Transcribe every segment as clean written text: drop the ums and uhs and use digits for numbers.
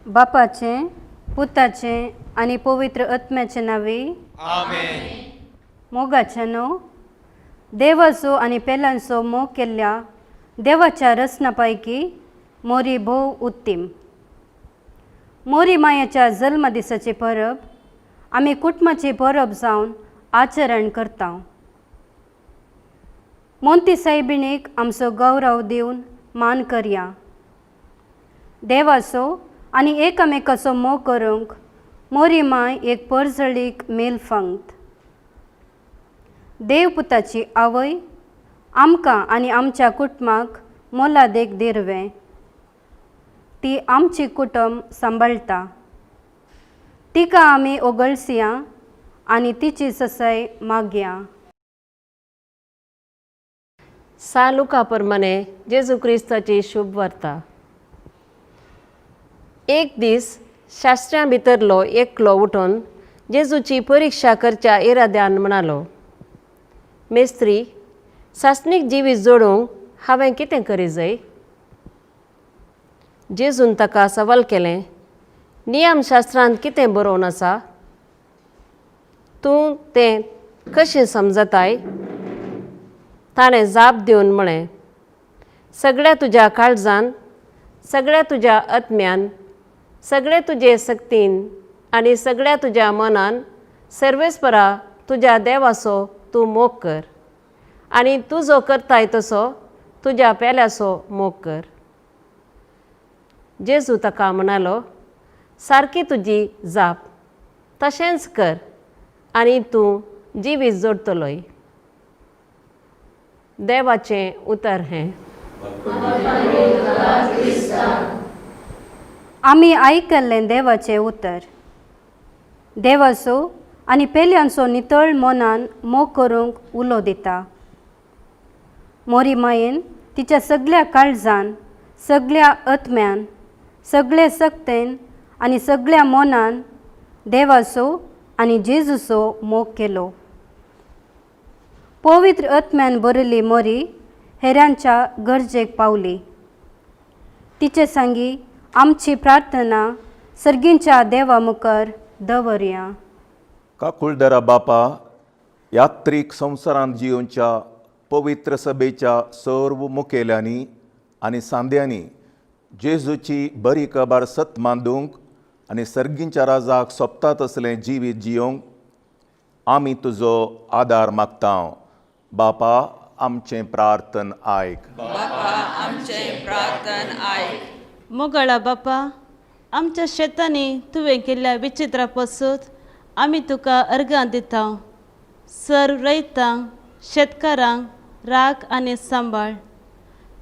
बापाचें, पुताचें आनी पवित्र आत्म्याचें नांवी. आमेन. मोगाचें न्हू, देवाचो आनी पेल्यांचो मोग केल्ल्या देवाच्या रचना पैकी मोरी भोव उत्तीम. मोरी मायेच्या जल्मदिसाची परब आमी कुटुंबाची परब जावन आचरण करता. मोंती सायबिणीक आमचो गौरव दिवन मान करया. देवाचो आनी एकामेकाचो मोग करूंक मोरी माय एक परजळीक मेल फांगत. देवपुताची आवय आमकां आनी आमच्या कुटुंबाक मोलादेक दिरवें. ती आमची कुटुंब सांबाळटा. तिका आमी ओगळसिया आनी तिची ससाय मागया. सा लुका प्रमाणे जेजू क्रिस्ताची शुभ वार्ता. एक दीस शास्त्र्यां भितरलो एकलो उठून जेजूची परिक्षा करच्या इराद्यान म्हणालो, मेस्त्री, सासणीक जिवीत जोडूंक हांवें कितें करी जाय? जेजून ताका सवाल केलें, नियमशास्त्रांत कितें बरोवन आसा? तूं तें कशें समजताय? ताणें जाप दिवन म्हळें, सगळ्या तुज्या काळजान, सगळ्या तुज्या आत्म्यान, सगळे तुजे सक्तीन आनी सगळ्या तुज्या मनान सर्वेस्परा तुज्या देवाचो तूं मोग कर आनी तूं जो करताय तसो तुज्या पेल्याचो मोग कर. जेजू ताका म्हणालो, सारकी तुजी जाप, तशेंच कर आनी तूं जिवीत जोडटलोय. देवाचें उतर हें. आमी आयकल्लें देवाचें उतर. देवाचो आनी पेल्यांचो नितळ मनान मोग करूंक उलो दिता. मोरी मायेन तिच्या सगल्या काळजान, सगल्या आत्म्यान, सगळे सक्तेन आनी सगल्या मनान देवाचो आनी जेजूचो मोग केलो. पवित्र आत्म्यान बरयल्ली मोरी हेरांच्या गरजेक पावली. तिचे सांगी आमची प्रार्थना सर्गींच्या देवा मुखार दवरया. काकुळदरा बापा, यात्रीक संवसारांत जियोवच्या पवित्र सभेच्या सर्व मुखेल्यांनी आनी सांद्यांनी जेजूची बरी खबर सत मांदूंक आनी सर्गींच्या राजाक सोबता तसलें जिवीत जियोवंक आमी तुजो आदार मागता. बापा, आमचें प्रार्थन आयक. बापा, आमचें प्रार्थन आयक. मोगाळा बापा, आमच्या शेतांनी तुवें केल्ल्या विचित्रा पासून आमी तुका अर्गां दिता. सर्व रयतांक, शेतकारांक राख आनी सांबाळ.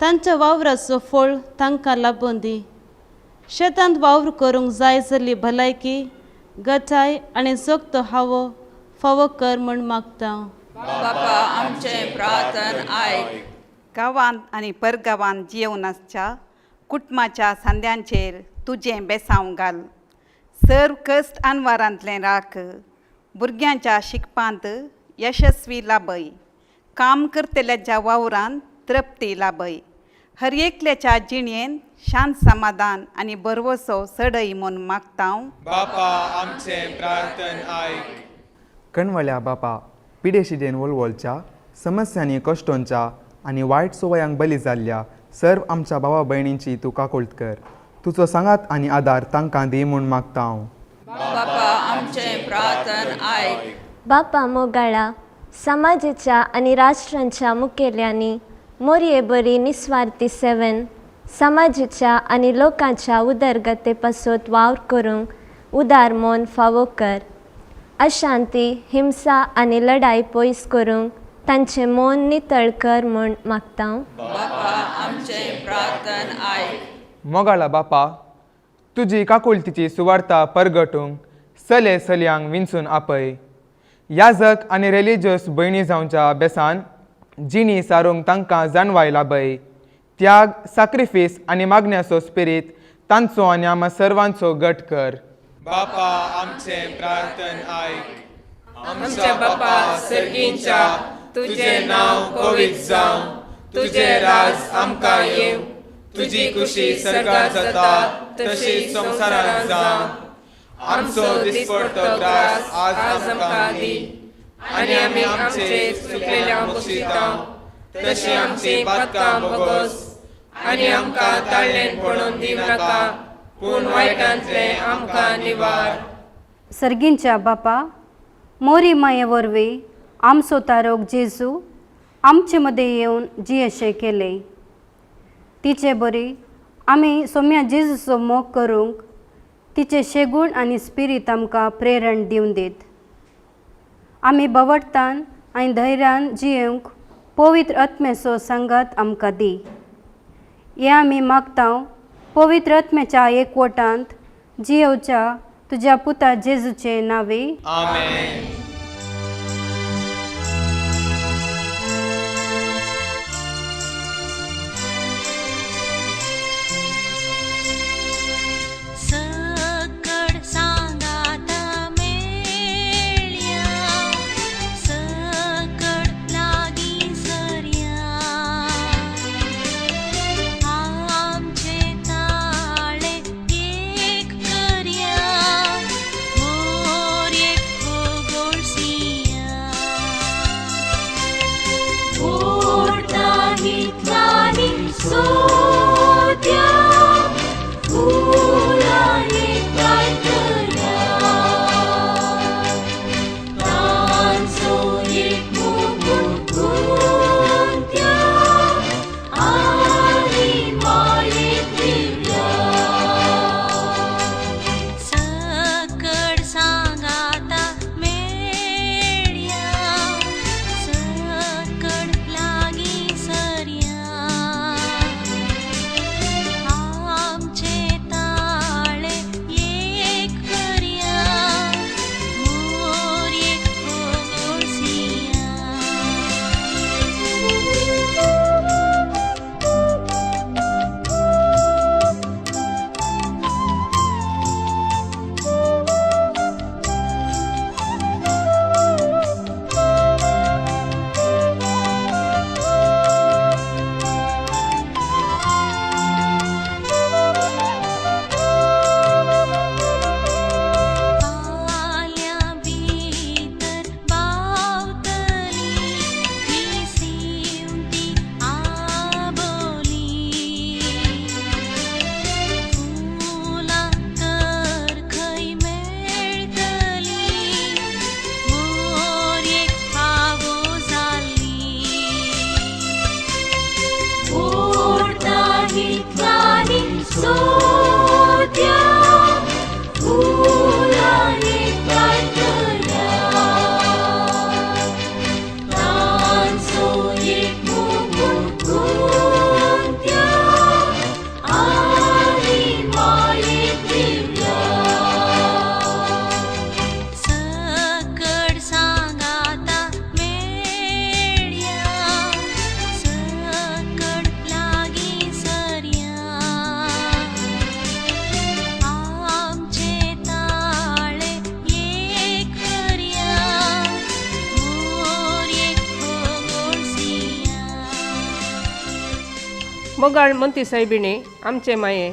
तांच्या वावराचो फळ तांकां लाबून दी. शेतांत वावर करूंक जाय जाल्ली भलायकी, गटाय आनी जोगतो हावो फावो कर म्हूण मागता. बापा, आमचें प्रार्थन आयक. गांवांत आनी परगांवांत जियेवन आसच्या कुटुंबाच्या सांद्यांचेर तुजें बेसांव घाल. सर्व कश्ट अनवारांतलें राख. भुरग्यांच्या शिकपांत यशस्वी लाभय. काम करतल्याच्या वावरांत तृप्ती लाभय. हर एकल्याच्या जिणेंत शांत, समाधान आनी भरवसो चडय म्हूण मागता. बापा, आमचें प्रार्थन आयक. कणवळ्या बापा, पिडेशिडेन वळवळच्या समस्यांनी, कश्टोंच्या आनी वायट संवयांक बली जाल्ल्या सर्व आमच्या भावा भयणींची तूं काकुळट कर. तुजो सांगात आनी आदार तांकां दी म्हूण मागता हांव. बापा, आमचें प्रार्थन आयक. बापा मोगाळा, समाजाच्या आनी राष्ट्रांच्या मुखेल्यांनी मोरये बरी निस्वार्थी सेवेन समाजाच्या आनी लोकांच्या उदरगते पासत वावर करूंक उदार मन फावो कर. अशांती, हिंसा आनी लढाई पयस करूंक तांचें मन नितळ कर म्हूण मागता. बापा, आमचें प्रार्थन आयक. मोगाळा बापा, तुजी काकुळतीची सुवार्ता परगटूंक चले चलयांक विंचून आपय. याजक आनी रिलिजियस भयणी जावच्या बेसान जिणी सारूंक तांकां जाणवाय लाभय. त्याग, साक्रिफीस आनी मागण्याचो स्पिरीत तांचो आनी आमा सर्वांचो गट कर. बापा, आमचें प्रार्थन आयक. आमच्या बापा सर्गींच्या, तुजें नांव पवित्र जावं, तुजें राज आमकां येवं, तुजी कुशी सर्गात जाता तशी संवसारांत जावं. आमचो दिसपडतो ग्रास आज आमकां दी आनी आमी आमचे चुकलेल्या बक्षिता तशी आमची पातकां भोगोस आनी आमकां ताळ्ळेन पडून दिवं नाका पूण वायटांतलें आमकां निवार. सर्गींच्या बापा, मोरी माये वरवीं आमचो तारोक जेजू आमचे मदें येवन जियेशें केलें. तिचे बरी आमी सोम्या जेजूचो मोग करूंक तिचे शेगूण आनी स्पिरीत आमकां प्रेरण दिवन दीत. आमी बवडतान आनी धैर्यान जियेवंक पवित्र आत्म्याचो सांगात आमकां दी. हें आमी मागता पवित्र आत्म्याच्या एकवटांत जियेवच्या तुज्या पुता जेजूचे नांवे. आमेन. सकड सांगाता मेळया, सकड लागीं सरया, आमचे ताळे एक करया, मोरयेक वोगोळसिया. ओडटा हितलांनी सोद्या, फुलां एकठांय करया, तांचो एक मुकूट गुंत्या, आनी माळेक दिवया. सकड सांगाता मेळया, सकड लागीं सरया, आमचे ताळे एक करया, मोरयेक वोगोळसिया. पाल्यां भितर बावतली ही सिंवती आबोली, फुलां तर खंय मेळटली, मोरयेक फावो जाल्ली. ओडटा हितलांनी सोद्या, फुलां एकठांय करया, तांचो एक मुकूट गुंत्या, आनी माळेक दिवया. सकड सांगाता मेळया, सकड लागीं सरया, आमचे ताळे एक करया, मोरयेक वोगोळसिया. मोगाळ मंती सायबिणी आमचे माये,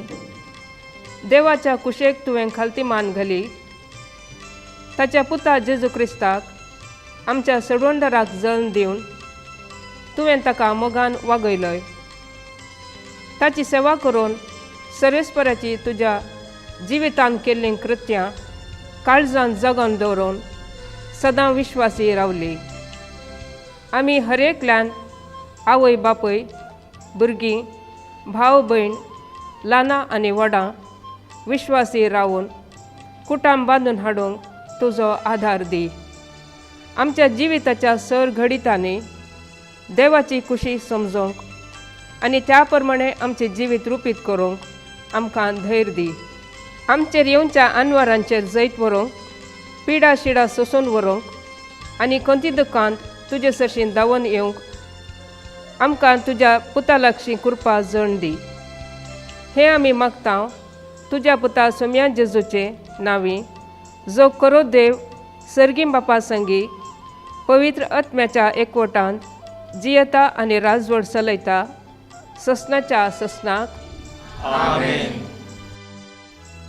देवाच्या कुशेक तुवें खालती मान घाली. ताच्या पुता जेजू क्रिस्ताक आमच्या सडवंडराक जल्म दिवन तुवें ताका मोगान वागयलय. ताची सेवा करून सर्वेस्पराची तुज्या जिवितान केल्लीं कृत्यां काळजान जगोवन दवरून सदां विश्वासी रावली. आमी हरेकल्यान आवय बापूय, भुरगीं, भाव भयण, ल्हानां आनी व्हडां विश्वासी रावून कुटाम बांदून हाडूंक तुजो आधार दी. आमच्या जिविताच्या सर घडितांनी देवाची खुशी समजूंक आनी त्या प्रमाणे आमचें जिवीत रुपीत करूंक आमकां धैर्य दी. आमचेर येवच्या आनवारांचेर जैत व्हरूंक, पिडा शिडा सोसून व्हरूंक आनी खंती दुकांत तुजे सरशीं धांवन येवंक आमकां तुज्या पुता लागशीं कृपा जण दी. हें आमी मागता तुज्या पुता सोम्या जेजूचे नांवी, जो करो देव सर्गीं बापा संगी पवित्र आत्म्याच्या एकवटांत जियेता आनी राजवट चलयता ससनाच्या ससनाक. आमेन.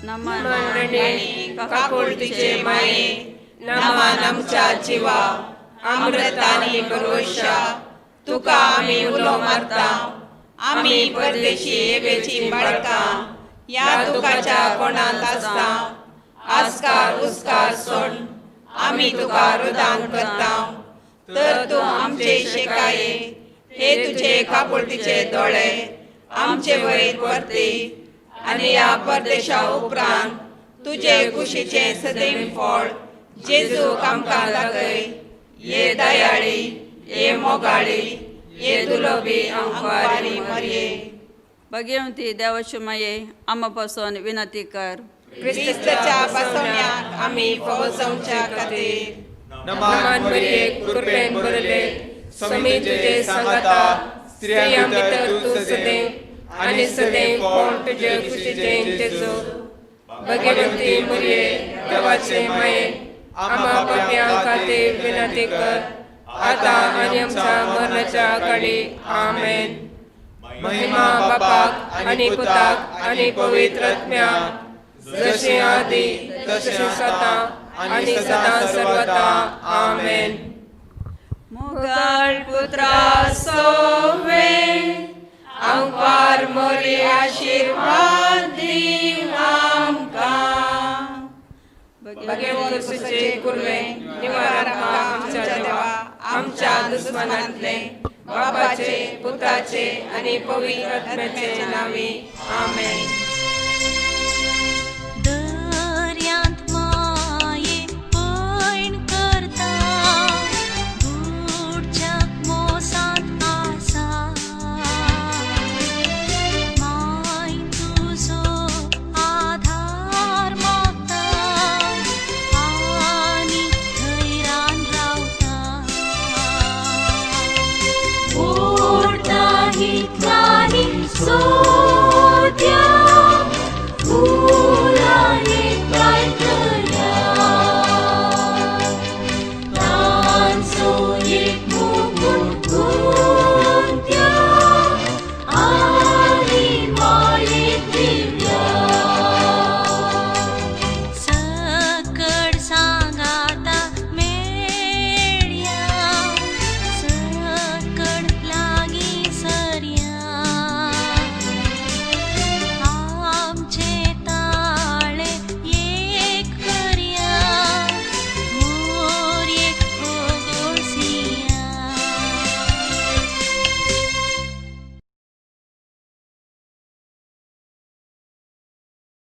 नमन आनी काकुळटीचे माये, नमन आमच्या जिवा, अमृतानी भरवशा, तुका आमी उलो मारता. आमी परदेशी एवेची बाळकां ह्या दुखाच्या कोणांत आसता. आस्कार उस्कार सोड आमी तुका रुदान करता. तर तूं आमचे शेकाये, हे तुजे काकुळटीचे दोळे आमचे वयर परती आनी ह्या परदेशा उपरांत तुजे कुशीचें सदैव फळ जेजूक आमकां दाखय. ये दयाळी, ये मोगाळी, ये दुलोबी आंकवारी मरये. भगवती देवाची माये, आमा पासून विनंती कर. क्रिस्ताच्या बसवण्याक आमी फावो जावच्या खातीर. नमन मरिये, कृपेन भरले, समी तुझे सांगाता, स्त्रियां भितर तूं सदैव आनी सदैव कोण तुजे कुशीचें जेजू. भगवंती मरिये, देवाचे माये, आम्हा पाप्यां खातीर विनंती कर, आतां आनी आमच्या मरणाच्या काळी. आमेन. महिमा बापाक आनी पुताक आनी पवित्र आत्म्याक, जशें आदी तशें सदां आनी सदां सर्वता. आमेन. मुगाळ पुत्रा सोवे आंकवार मोरी आशिर्वाद दी आमकां. भगवंत कुशीचे कुर्वे निवार आमच्या देवा, आमच्या दुस्मनांतले, बापाचे, पुताचे आनी पवित्र आत्म्याचे नांवी. आमेन.